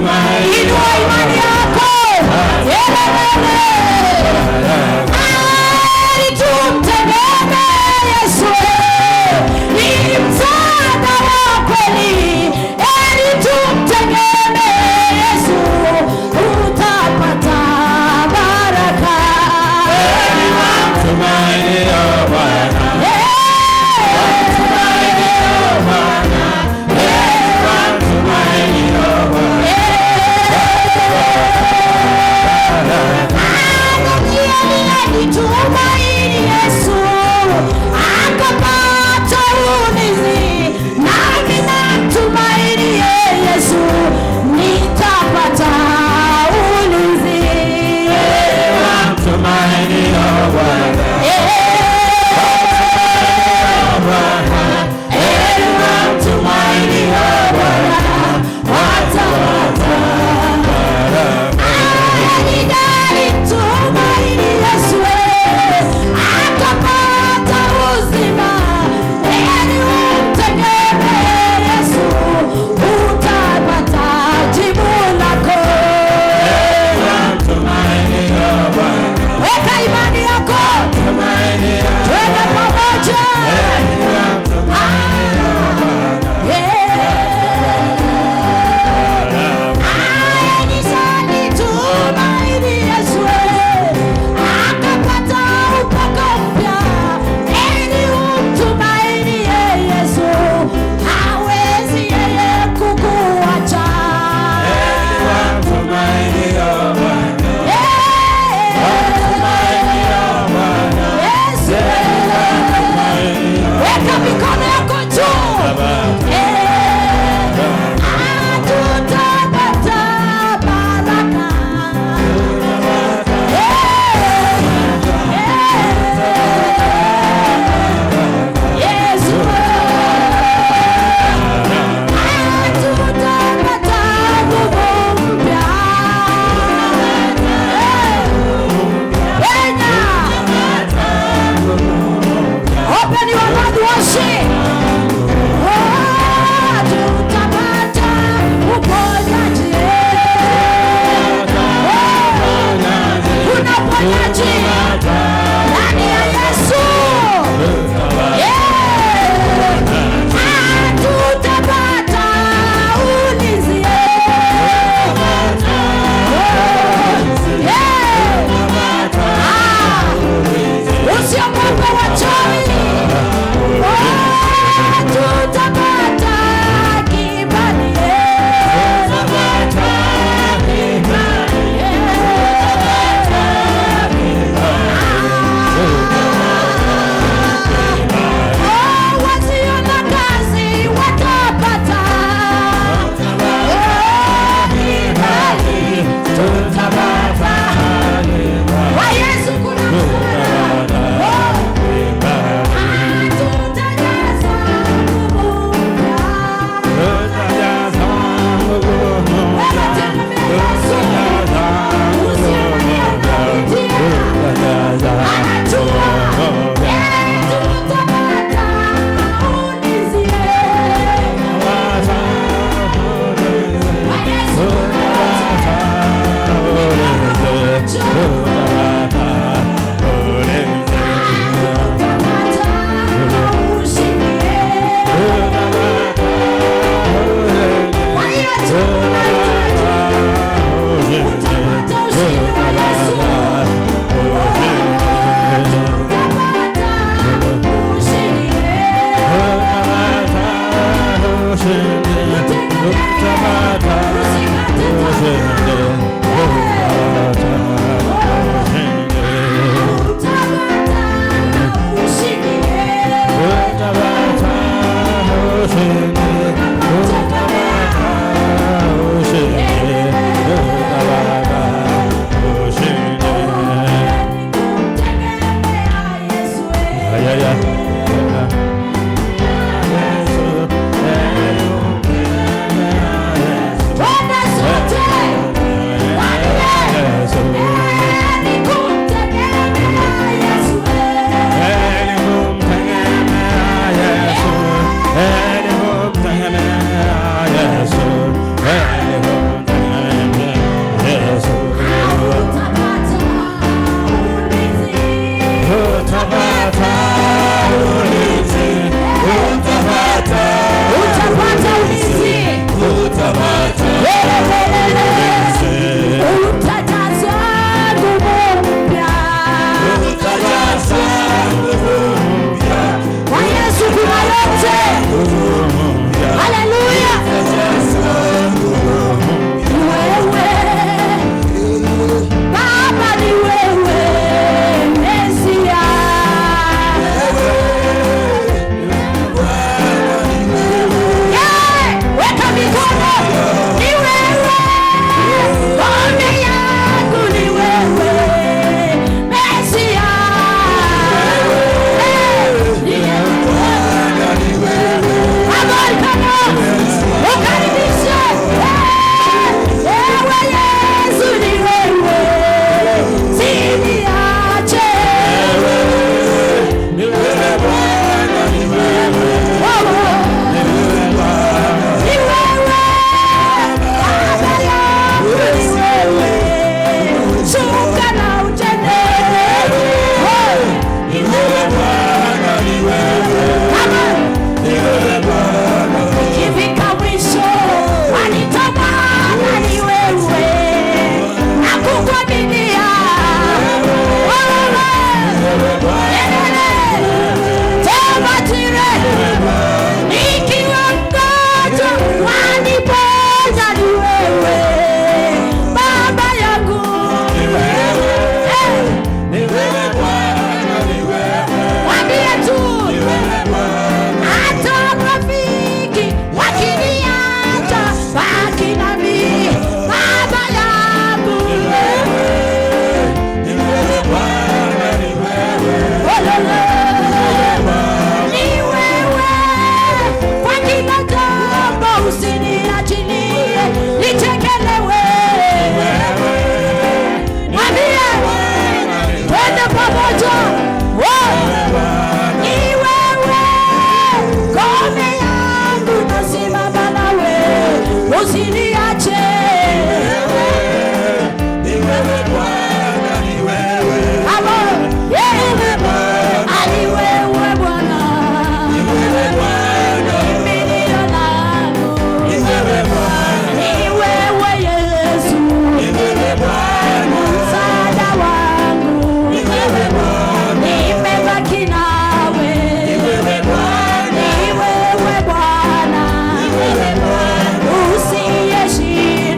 Inua imani yako. Heri tumtegemee Yesu, ni msaada wa kweli. Heri tumtegemee Yesu, utapata baraka. Tumainio Bwana, Bwana, tumainio Bwana. Tumaini Yesu akapata ulinzi, nami namtumaini Yesu nitapata ulinzi. Tumainio Bwana, Bwana, tumainio Bwana, Watapata. Tumaini Yesu akapata uzima. Heri umtegemee Yesu, utapata jibu lako. Tumainio Bwana, Weka imani yako, tumainio, twende pamoja. Tumaini Yesu akapata upako mpya. Heri umtumaini Yesu, hawezi yeye kukuacha. Tumainio Bwana, Bwana, Yesu, weka mikono yako juu. Tutapata baraka. Yesu, tutapata nguvu mpya. Penya. Open your mouth, worship. Oh, tutapata uponyaji. Oh, kuna uponyaji ndani ya Yesu. Yeah. Tutapata ulinzi. Yeah. Ah. Usiogope wachawi. Oh, tutapata kibali. Oh, wasio na kazi watapata. Oh, kibali tutapata. Kwa Yesu kuna msaada. Oh, tutajaza nguvu mpya. Wewe tegemea Yesu. Usiangalie unapitia. Anajua. Eh, tutapata ulinzi. Kwa Yesu kuna yote. Tutapata ushindi. Kwa hiyo tunahitaji utapata ushindi wa Yesu. Tutapata ushindi. Usikate tamaa. Utapata ushindi. Kumtegemea Yesu. Twende sote. Heri kumtegemea Yesu. Heri kumtegemea Yesu. Usiniache. Ni wewe Bwana, ni wewe. Amo, yeah. Ali wewe Bwana. Ni wewe Bwana, Kimbilio langu. ni wewe Bwana, Ni wewe Yesu. ni wewe Bwana, Msaada wangu. ni wewe Bwana, Nimebaki nawe. ni wewe Bwana, Ni wewe Bwana. ni wewe Bwana, Usiyeshindwa.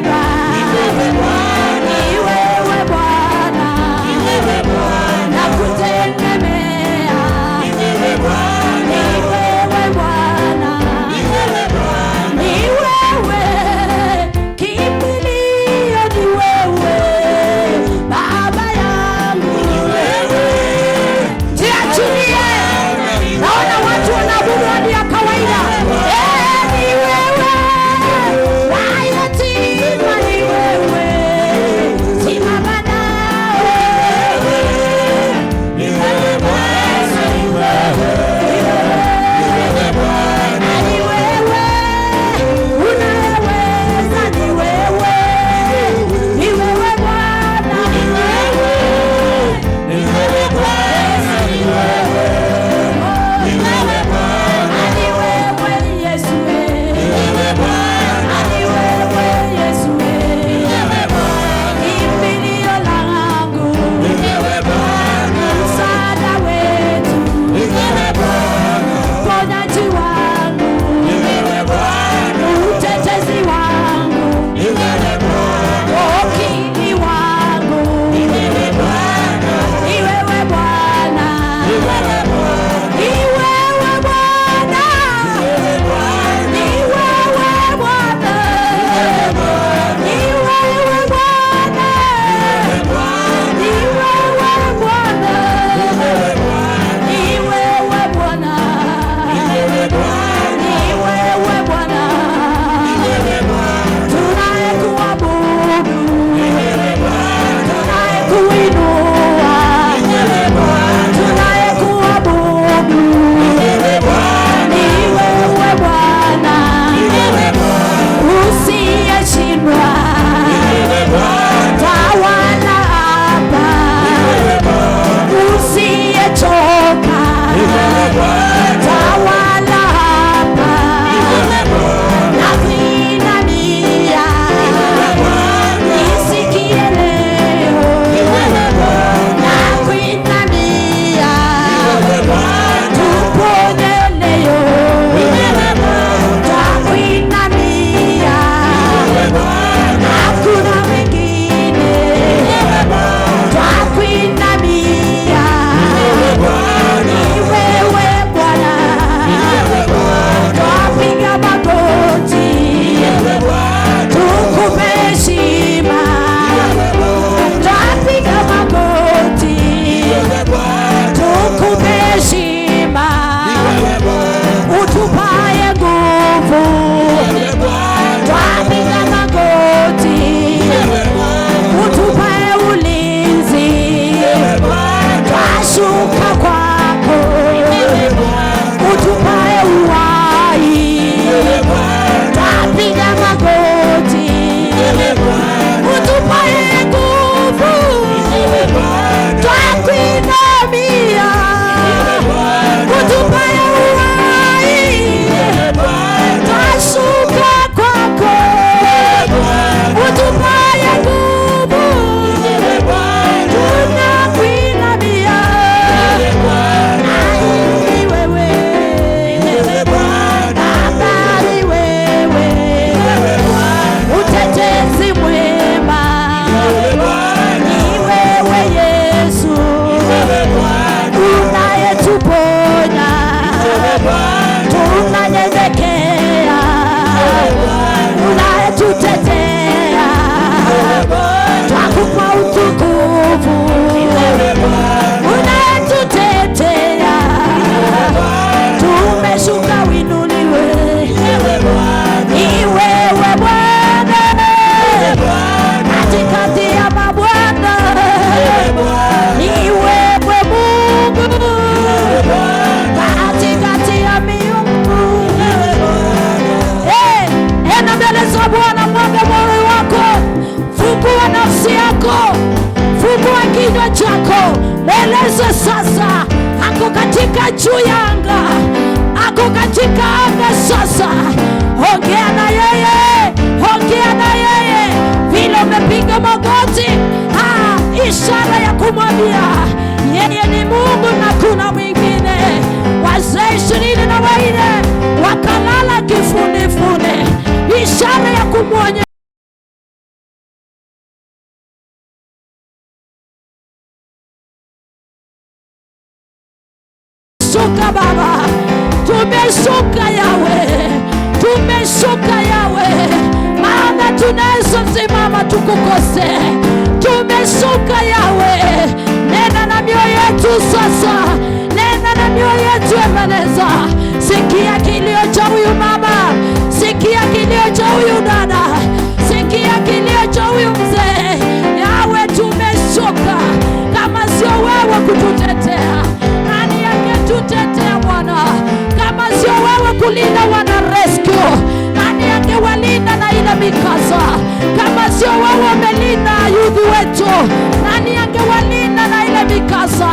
Eleza Bwana, mwaga moyo wako, fungua nafsi yako, fungua kinywa chako, mweleze sasa. Ako katika juu ya anga, ako katika anga sasa. Ongea na yeye, ongea na yeye. Vile umepiga magoti, ishara ya kumwambia yeye ni Mungu na kuna mwingine. Wazee 24 wakalala kifundifune, ishara ya kumwonyesha. Shuka Baba, tumeshuka Yawe, tumeshuka Yawe, maana tunaweza simama tukukose. Tumeshuka Yawe, nena na mioyo yetu sasa, nena na mioyo yetu Ebeneza. Sikia kilio cha huyu mama, sikia kilio cha huyu dada, sikia kilio cha huyu mzee. Yawe, tumeshuka, kama sio wewe kututetea, nani angetutetea Bwana? Kama sio wewe kulinda wana rescue, nani angewalinda na ile mikasa? Kama sio wewe umelinda youth wetu, nani angewalinda na ile mikasa?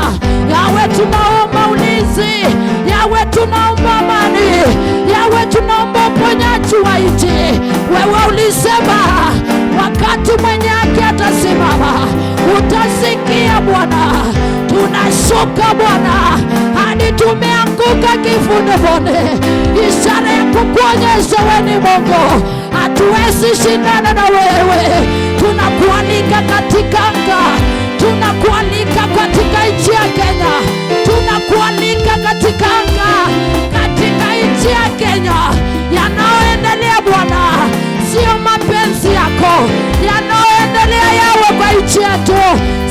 Yawe, tunaomba ulinzi. Yawe, tunaomba amani. Yawe, tunaomba uponyaji wa nchi. Wewe ulisema wakati mwenye haki atasimama, utasikia Bwana. Tunashuka Bwana hadi tumeanguka kifundifuni, ishara ya kukuonyesha wewe ni Mungu. Hatuwezi shindana na wewe. Tunakualika katika anga, tunakualika katika nchi ya Kenya, tunakualika katika anga, katika nchi ya Kenya. Yanayoendelea Bwana sio mapenzi yako, yanayoendelea Yawe kwa nchi yetu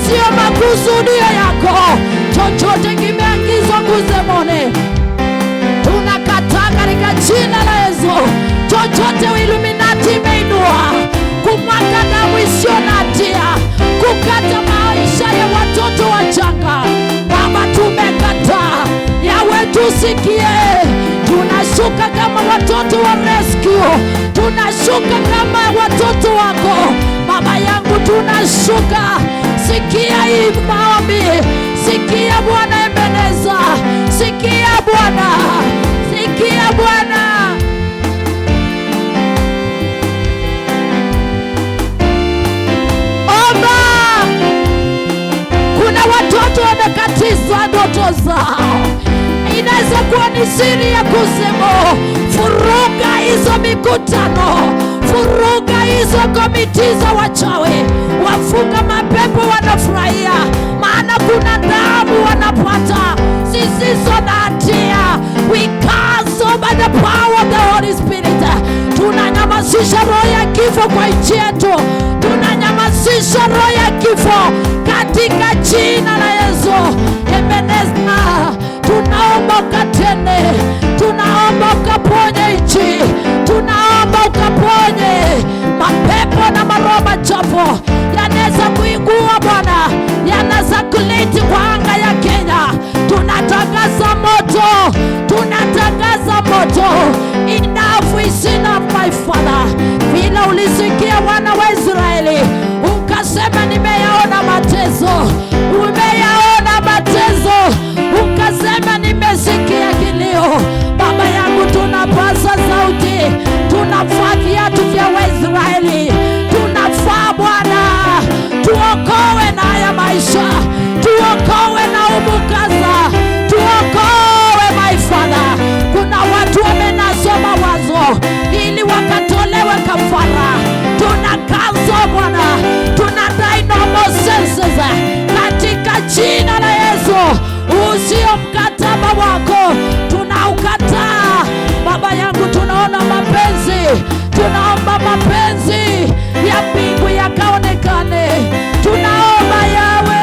sio makusudio yako. Chochote kimeagizwa kuzemone, tunakataa katika jina la Yesu. Chochote Illuminati imeinua kumwaga damu isiyo na hatia, kukata maisha ya watoto wachanga, Baba tumekataa. Yawe, tusikie. Tunashuka kama watoto wa rescue, tunashuka kama watoto wako Baba yangu, tunashuka. Sikia hii maombi, sikia Bwana Ebeneza, sikia Bwana, sikia Bwana. Omba. Kuna watoto wamekatizwa ndoto zao, inaweza kuwa ni siri ya kuzimu. Furuga hizo mikutano, furuga hizo komiti za wachawi, wafunga mapepo wanafurahia, maana kuna damu wanapata zisizo na hatia. We cancel by the power of the Holy Spirit. Tunanyamazisha roho ya kifo kwa nchi yetu, tunanyamazisha roho ya kifo katika jina la Yesu. Ebeneza, tunaomba ukatende, tunaomba ukaponye nchi, tunaomba ukaponye mapepo na maroho machafu yanaweza kuingua Bwana, yanaweza kuleti kwa anga ya Kenya. Tunatangaza moto, tunatangaza moto. Enough is enough, my Father. Vile ulisikia wana wa Israeli ukasema, nimeyaona mateso, umeyaona mateso, ukasema nimesikia kilio. Baba yangu, tunapaza sauti, tunavaa viatu vya Waisraeli, tunavaa Bwana, tuokoe na haya maisha, tuokoe na umukaza, tuokoe my Father. Kuna watu wamenaswa mawazo ili wakatolewe kafara. Tuna cancel Bwana, tunadai no more senses katika jina la Yesu. Usio mkataba wako tunaukataa Baba yangu. Tunaona mapenzi, tunaomba mapenzi ya mbingu yakaonekane. Tunaomba Yawe.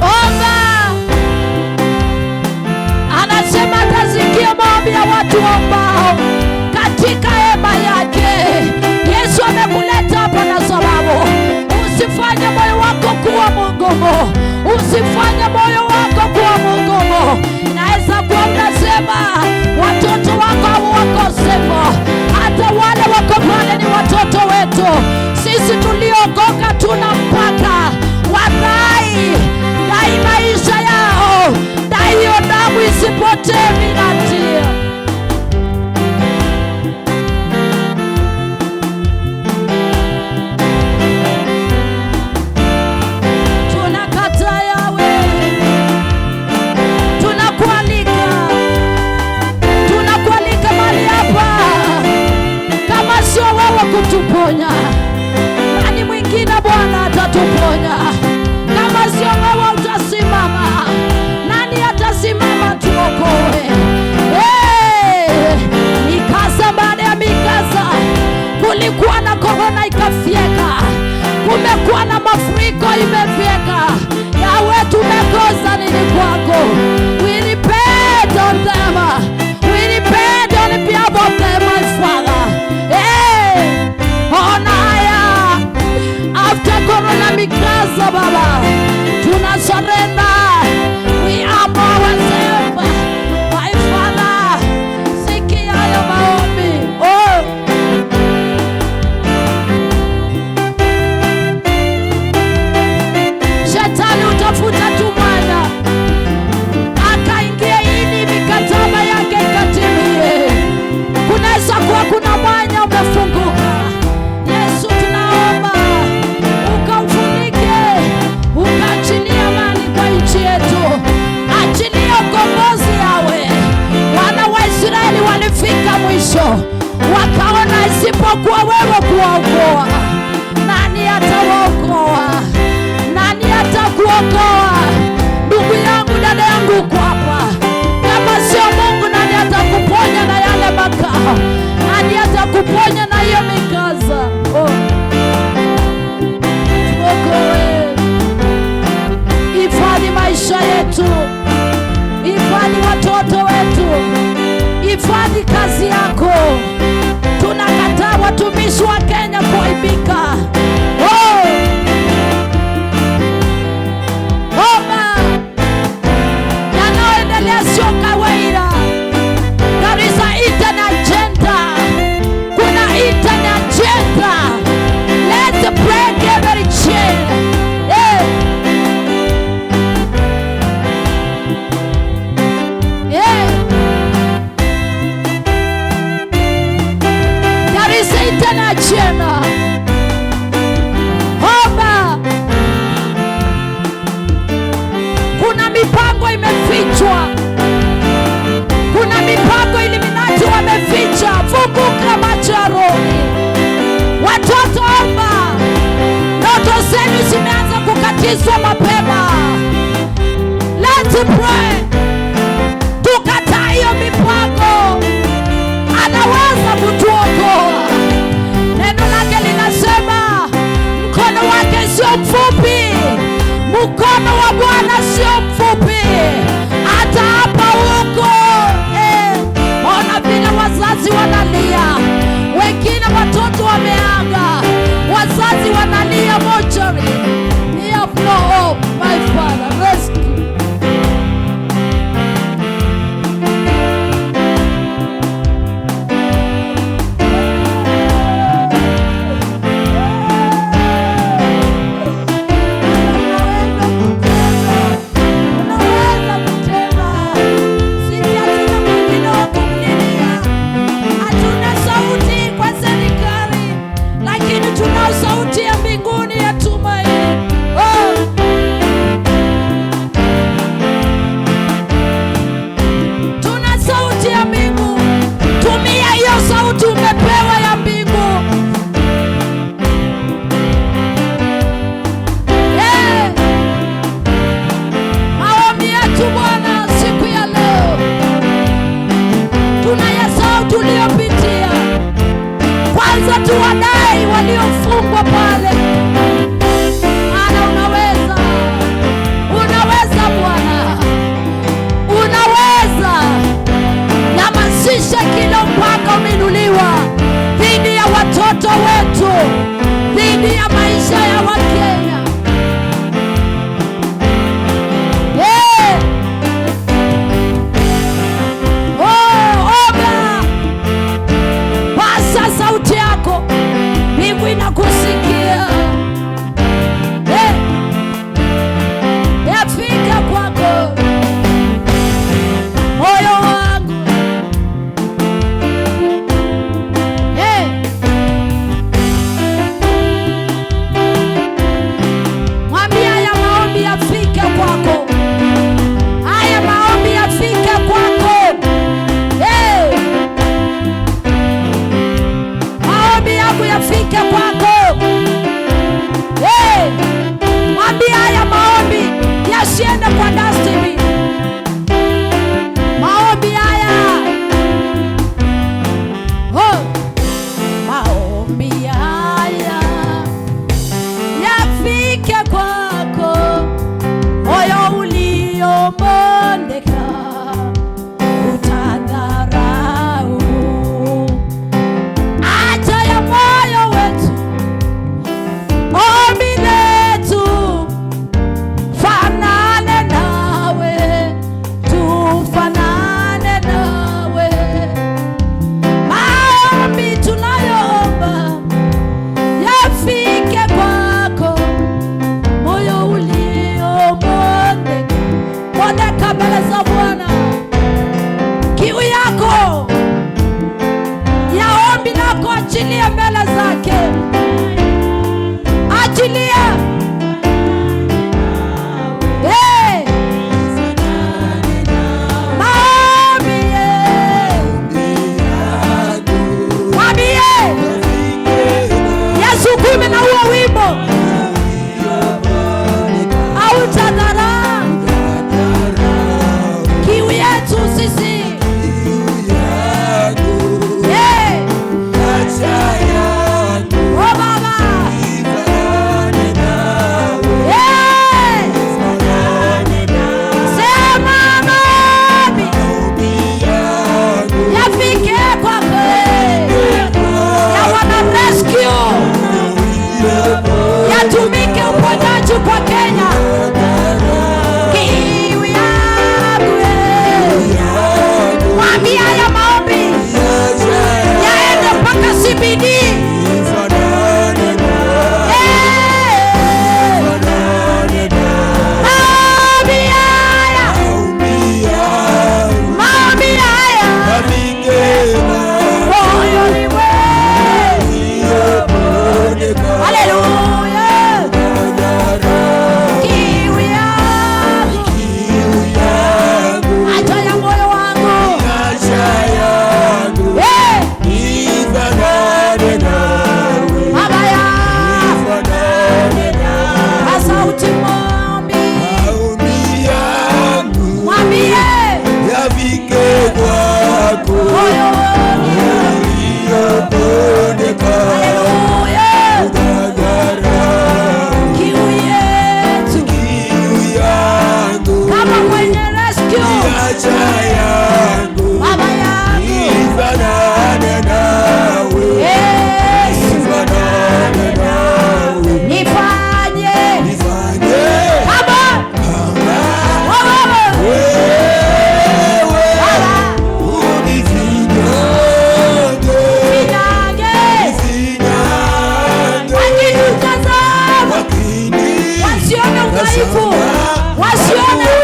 Omba. Anasema atasikia maombi ya watu ambao katika hema yake. Yesu amekuleta hapa na sababu. Usifanye moyo wako kuwa imefyeka, kumekuwa na mafuriko imefyeka. Yawe, tumekosa nini kwako? We depend on them. We depend on behalf of them, my Father. Hey, ona haya after corona mikaza Baba, tuna surrender. We are ourselves, my Father. Sikia hayo maombi. Oh. Shetani utafuta tu mwana akaingia ili mikataba yake ikatimie. Kunaweza kuwa kuna mwanya umefunguka. Yesu, tunaomba ukaufunike, ukaachilia amani kwa nchi yetu, achilia ukombozi yawe. Wana wa Israeli walifika mwisho, wakaona isipokuwa wewe kuwaokoa, nani atawaokoa? Nani atakuokoa? Ndugu yangu, dada yangu, uko hapa. Kama sio Mungu, nani atakuponya na yale makao? Nani atakuponya na hiyo mikaza? Oh. Tuokoe, hifadhi maisha yetu, hifadhi watoto wetu, hifadhi kazi yako. Tunakataa watumishi wa Kenya kuaibika. Oh. Omba, yanayoendelea sio kawaida. There is a hidden agenda. Kuna hidden agenda. Let's break every chain. Yeah. Yeah. There is a hidden agenda. Omba. Kuna mipango imefichwa, kuna mipango Illuminati wameficha. Funguka macho ya rohoni. Watoto omba, ndoto zenu zimeanza kukatizwa mapema. Let's pray, tukataa hiyo mipango. Anaweza kutuokoa. Neno lake linasema mkono wake sio mfupi, mkono wa Bwana sio mfupi, hata hapa huko. Ona vile wazazi wanalia, wengine watoto wameaga, wazazi wanalia mochari. We have no hope, my Father, rescue.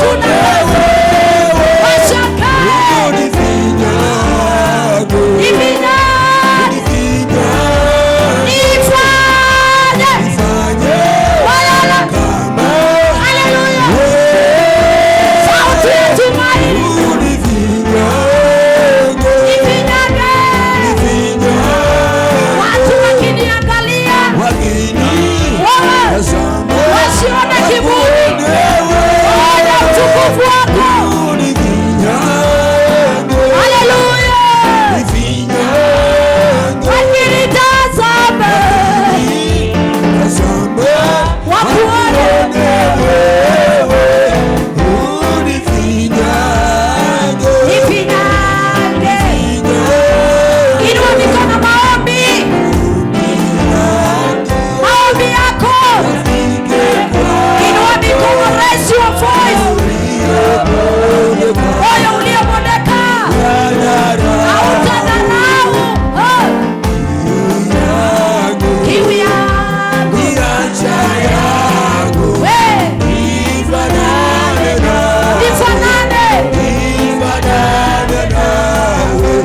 Hatuna kazi. Washangae. Unifinyange. Nifinyange. Unifinyange. Nifanye. Nifanye Walala. kama Haleluya. wewe. Sauti ya tumaini. Unifinyange. Nifinyange. Unifinyange. Watu wakiniangalia, Wakinitazama, wasione kiburi. wakuone Waone wewe. utukufu wako. Unifinyange. Haleluya. Unifinyange. Wakinitazama, Wakinitazama, wakuone. wakuone wewe. Unifinyange. Nifinyange. Unifinyange. Inua mikono maombi. Maombi yako. Inua mikono, raise your voice. Moyo uliobondeka hautadharau. Oh, kiu yangu we nifanane.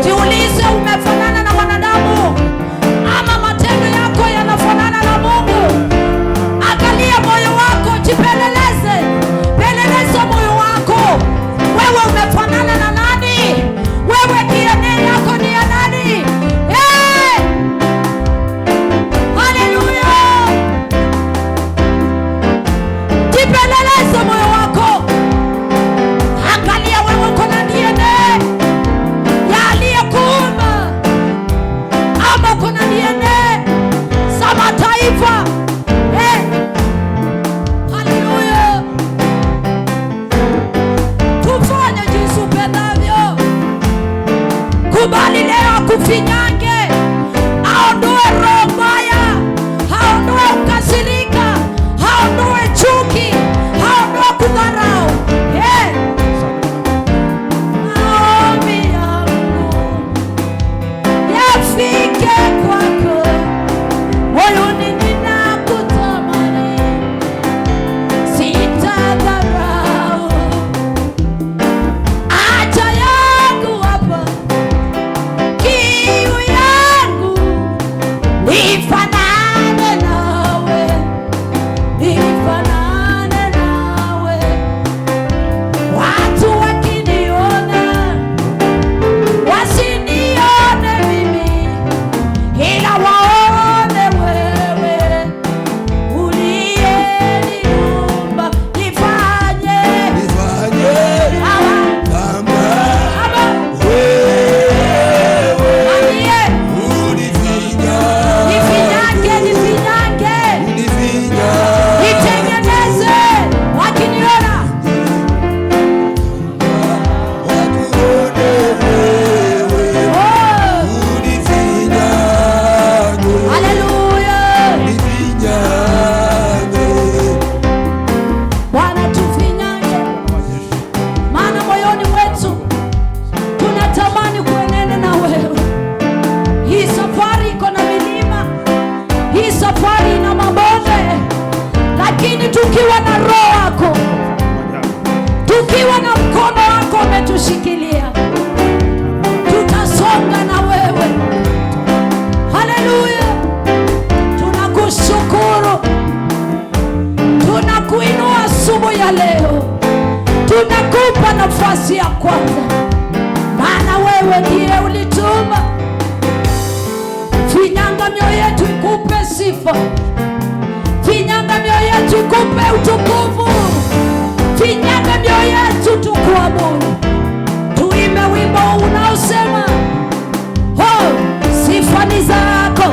Jiulize, umefanana na wanadamu ama matendo yako yanafanana na Mungu? Angalia moyo wako, jipeleleze, peleleza moyo wako. Wewe umefanana na nani? Wewe DNA yako ni ya nani? Hey! Haleluya! Jipeleleze moyo wako, angalia wewe uko na DNA ya aliyekuumba ama uko na DNA za mataifa. Eh, haleluya! Tufanye jinsi upendavyo. Kubali leo akufinyange, aondoe roho mbaya, aondoe ukasirika, aondoe chuki, aondoe kudharau. Eh, maombi yangu yafike kwako, moyoni ninakutamani, sitadharau. Haja yangu hapa, kiu yangu, nifanane nawe, nifanane nawe. Watu wakiniona wasinione mimi, ila waone wewe uliyeniumba. Nifanye kama kama aliye nifinyange, nifinyange, nitengeneze wakiniona. Oh, haleluya! Bwana tufinyange, maana moyoni mwetu tunatamani kuenenda na wewe. Hii safari iko na milima, hii safari ina mabonde, lakini tukiwa na roho yako, tukiwa na mkono wako umetushikilia, tutasonga na wewe. Haleluya! Tunakushukuru, tunakuinua asubuhi ya leo, tunakupa nafasi ya kwanza, maana wewe ndiye ulituma. Finyanga mioyo yetu ikupe sifa, finyanga mioyo yetu ikupe utukufu, finyanga mioyo yetu tukuabudu. Tuimbe wimbo unaosema oh, sifa ni zako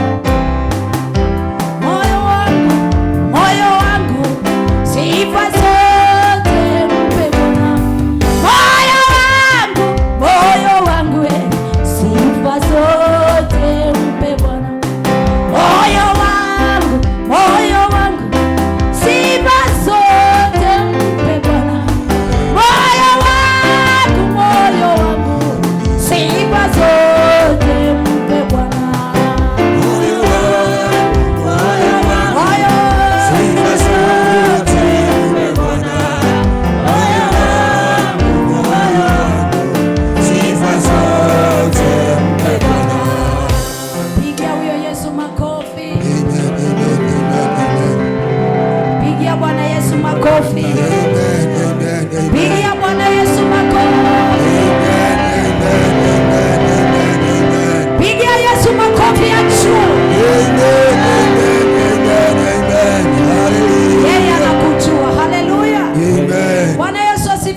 moyo wangu, moyo wangu, sifa zote mpe Bwana. Moyo wangu, moyo wangu, sifa zote mpe Bwana. Moyo wangu, moyo wangu, sifa zote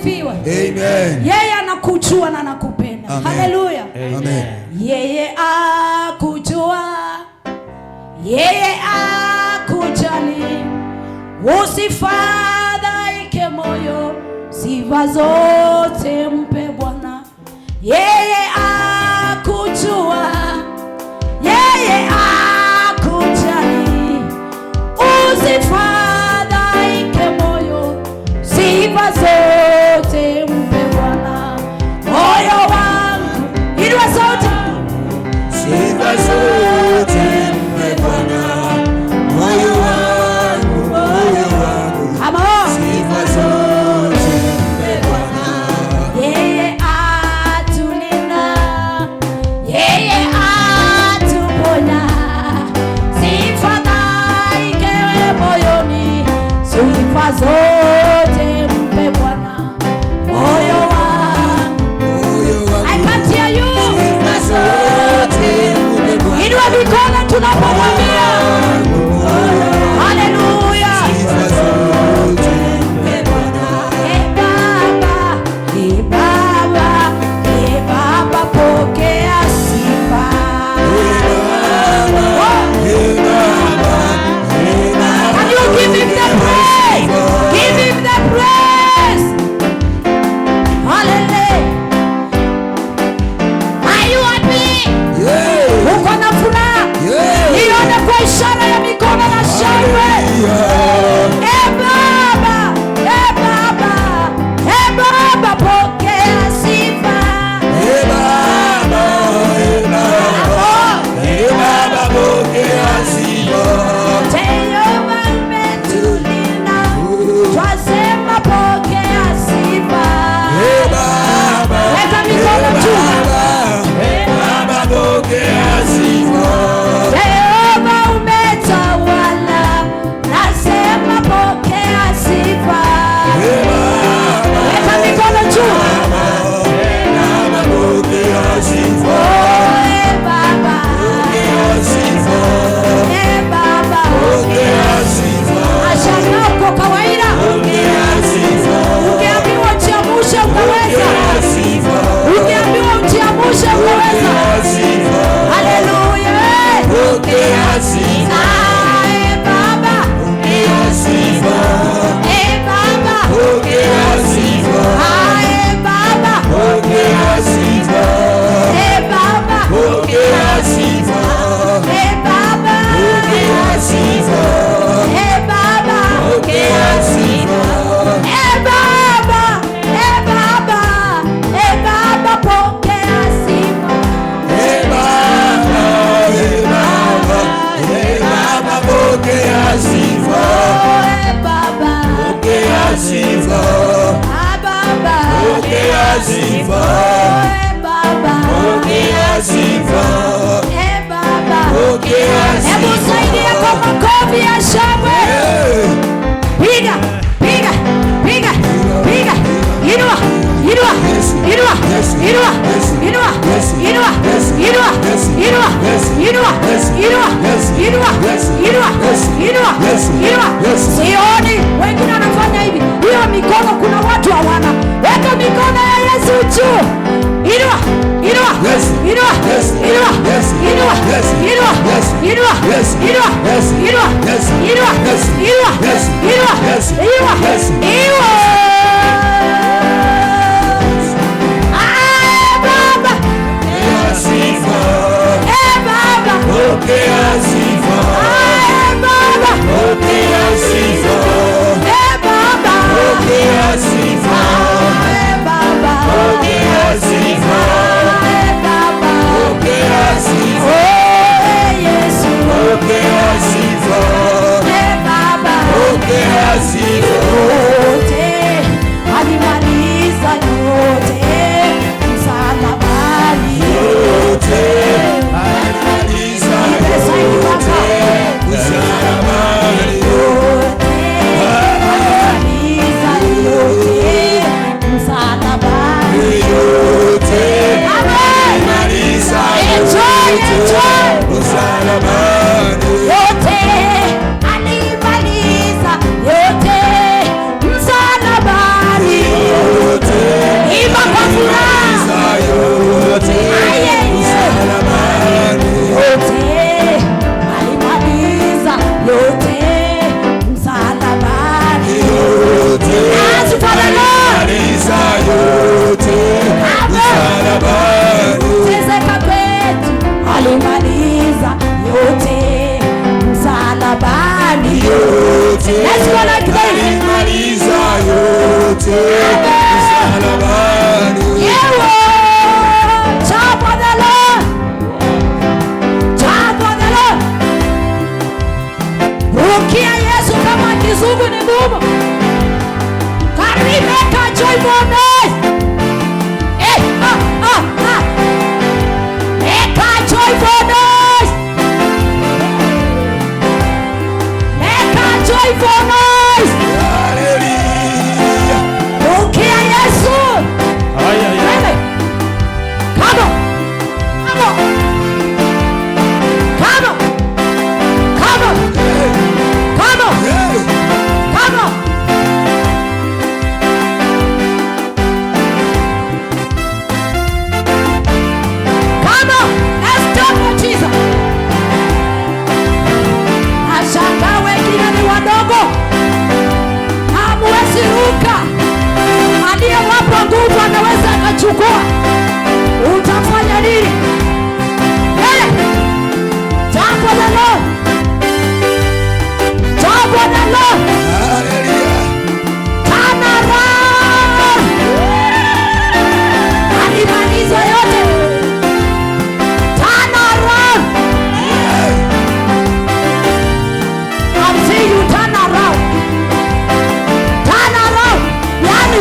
asifiwe. Amen. Yeye anakujua na anakupenda. Amen. Haleluya. Amen. Yeye akujua, yeye akujali, usifadhaike moyo, sifa zote mpe Bwana. Yeye akujua, yeye akujali, usifadhaike moyo, sifa zote mpe Bwana. Moyo wangu, inua sauti. Sifa zote mpe Bwana. Moyo wangu, moyo wangu. Come on. Sifa zote mpe Bwana. Yeye atulinda, yeye atuponya, sifadhaike moyoni, sifa zote mpe Bwana. Moyo wangu, Moyo I wangu. can't hear you. Sifa zote mpe Bwana. Inua mikono tunapomwambia haleluya. Sifa zote mpe Bwana. E Baba, e Baba, e Baba, pokea sifa. Oh. Can you give him the praise? Give him the praise. Hallelujah. Are you happy? Yeah. Uko na furaha? Yeah. Nione kwa ishara ya mikono na shangwe. Yeah. E Baba, e Baba, e Baba, pokea sifa. E Baba, e Baba, e Baba, pokea sifa. Jehova umetulinda, twasema pokea sifa. E Baba, Weka mikono juu. e Baba, pokea sifa. Jehova umetawala, nasema pokea sifa. E Baba, Weka mikono juu. Baba, pokea sifa. Oh, e Baba, Pokea sifa. e Baba. Pokea sifa. Ashangaa uko kawaida. Pokea sifa. Ukiambiwa ujiamushe ukaweza. Pokea sifa. Ukiambiwa ujiamushe ukaweza. Pokea sifa. Haleluya. Pokea sifa. Ah, e Baba, Pokea sifa. e Baba. Pokea sifa. Ah, e Baba, Pokea sifa. e Baba, Pokea sifa. e Baba, Pokea sifa. e Baba. Pokea sifa. E Baba, e Baba, e Baba, pokea sifa. E Baba, e Baba, e Baba, pokea sifa. Oh, e Baba, Pokea sifa. ah Baba, Pokea sifa. oh, e Baba, Pokea sifa. e Baba. Pokea Hebu sifa. saidia kwa makofi ya shangwe. Eh. Piga, piga, piga, piga. Inua, inua, inua, inua, inua, inua, inua, inua, inua, inua, inua, inua, inua, inua. Sioni wengine wanafanya hivi. Hiyo mikono kuna watu hawana. Weka mikono ya Yesu juu. Inua, inua, inua, inua, inua, inua, inua, inua, inua, inua, inua, inua, inua, inua. Ah, Baba, Pokea sifa. eh Baba, Pokea sifa. ah Baba, Pokea sifa. eh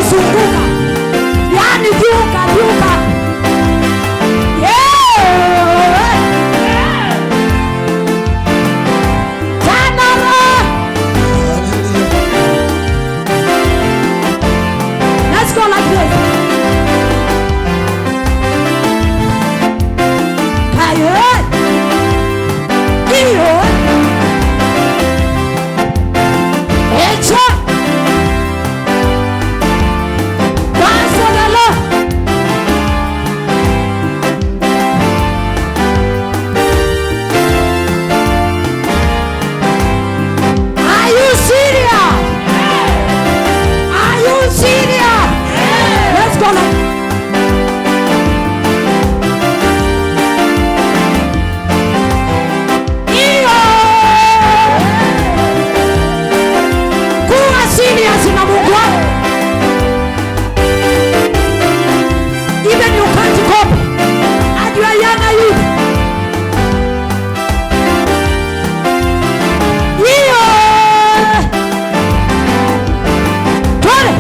Zunguka. Yaani duka duka. Yeah. Tanara. Let's go like this. Kayo. Iyo. Echa. Dance for the Lord. Are you serious? Are you serious? Let's go now. Iyo. Kuwa serious na Mungu wako. Even you can't cope. And you are younger youth. Iyo. Twende.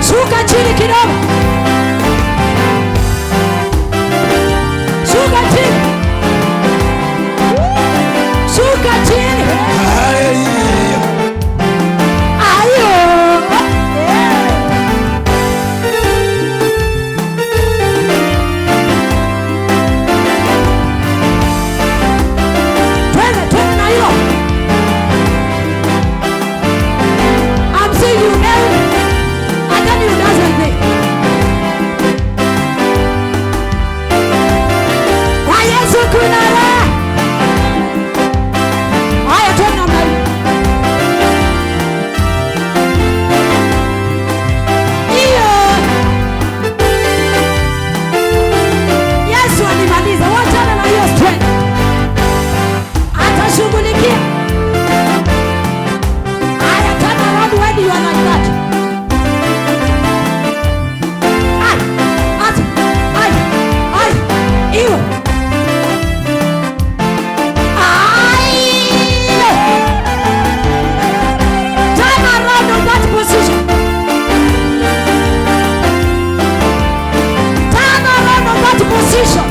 Shuka chini kidogo. Shuka chini. Shuka chini. Hallelujah. Ayo. Twende, twende na hilo. I'm seeing you now. And then you dance like me. Kwa Yesu kuna raha. Haya, twende namna hii. Iyo. Yesu alimaliza. Wachana na hiyo strength. Atashughulikia. Haya, turn around when you are like that. Ai, ati, ai, ai, iyo. Ai. Turn around on that position. Turn around on that position.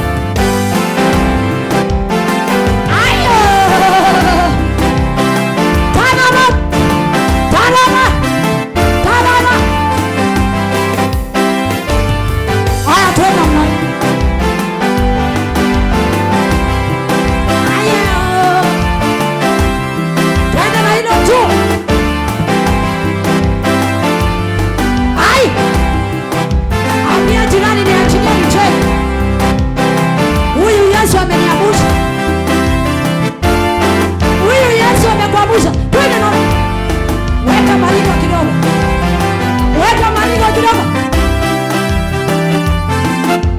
Ayo. Turn around. Turn around. Turn around. Haya, twende namna hii. Ayo. Twende na hilo tu. Ai. Ambia jirani niachilie nicheke. Huyu Yesu ameniamusha. Huyu Yesu amekuamusha. Twende na weka maringo kidogo. Weka maringo kidogo.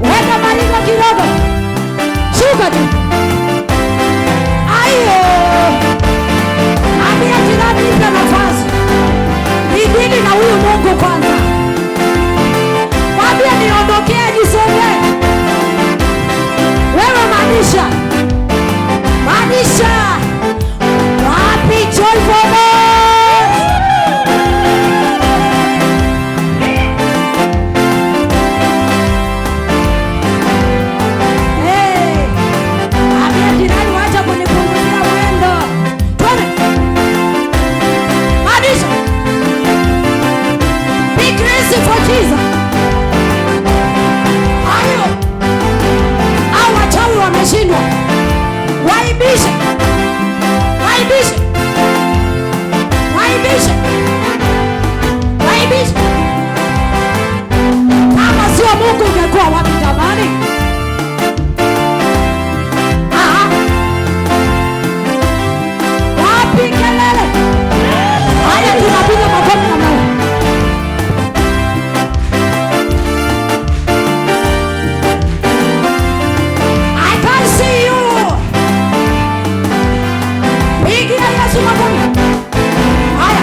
Weka maringo kidogo. Shuka tu. Ayo. Ambia jirani nipe nafasi. Nidili na huyu Mungu kwanza. Mwambie niondokee nisongee. Wewe maanisha. Maanisha. Wapi joyfulness? Hey. Ambia jirani wacha kunipunguzia mwendo. Twende. Maanisha. Be crazy for Jesus. Ayo. Hao wachawi wameshindwa. Waibishe. Waibishe. Waibishe. Waibishe. Kama sio Mungu ungekuwa wapi jamani? Aha. Wapi kelele? Haya, tunapiga makofi namna hii. I can see you. Pigia Yesu makofi. Haya.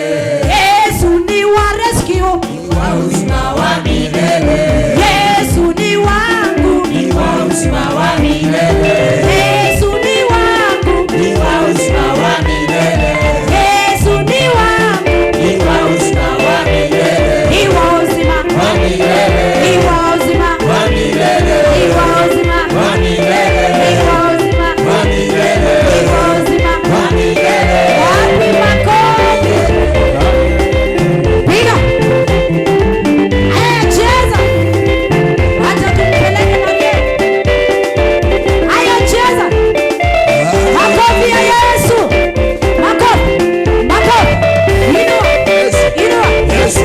milele. Yesu ni wa rescue. Wa uzima wa milele. Yesu ni wangu. Ni wa uzima wa milele. Yesu ni wangu. Ni wa uzima wa milele. Yesu ni wangu. Ni wa uzima wa milele. Ni wa uzima. Wa milele. Ni wa uzima. Wa milele. Ni wa uzima. Wa milele. Ni wa uzima. Wa milele. Ni wa uzima. Wa milele. Wapi makofi? Piga. Haya, cheza. Acha tumpeleke Maria. Haya, cheza. Makofi ya Yesu. Makofi. Makofi. Inua. Yesu. Inua. Yesu.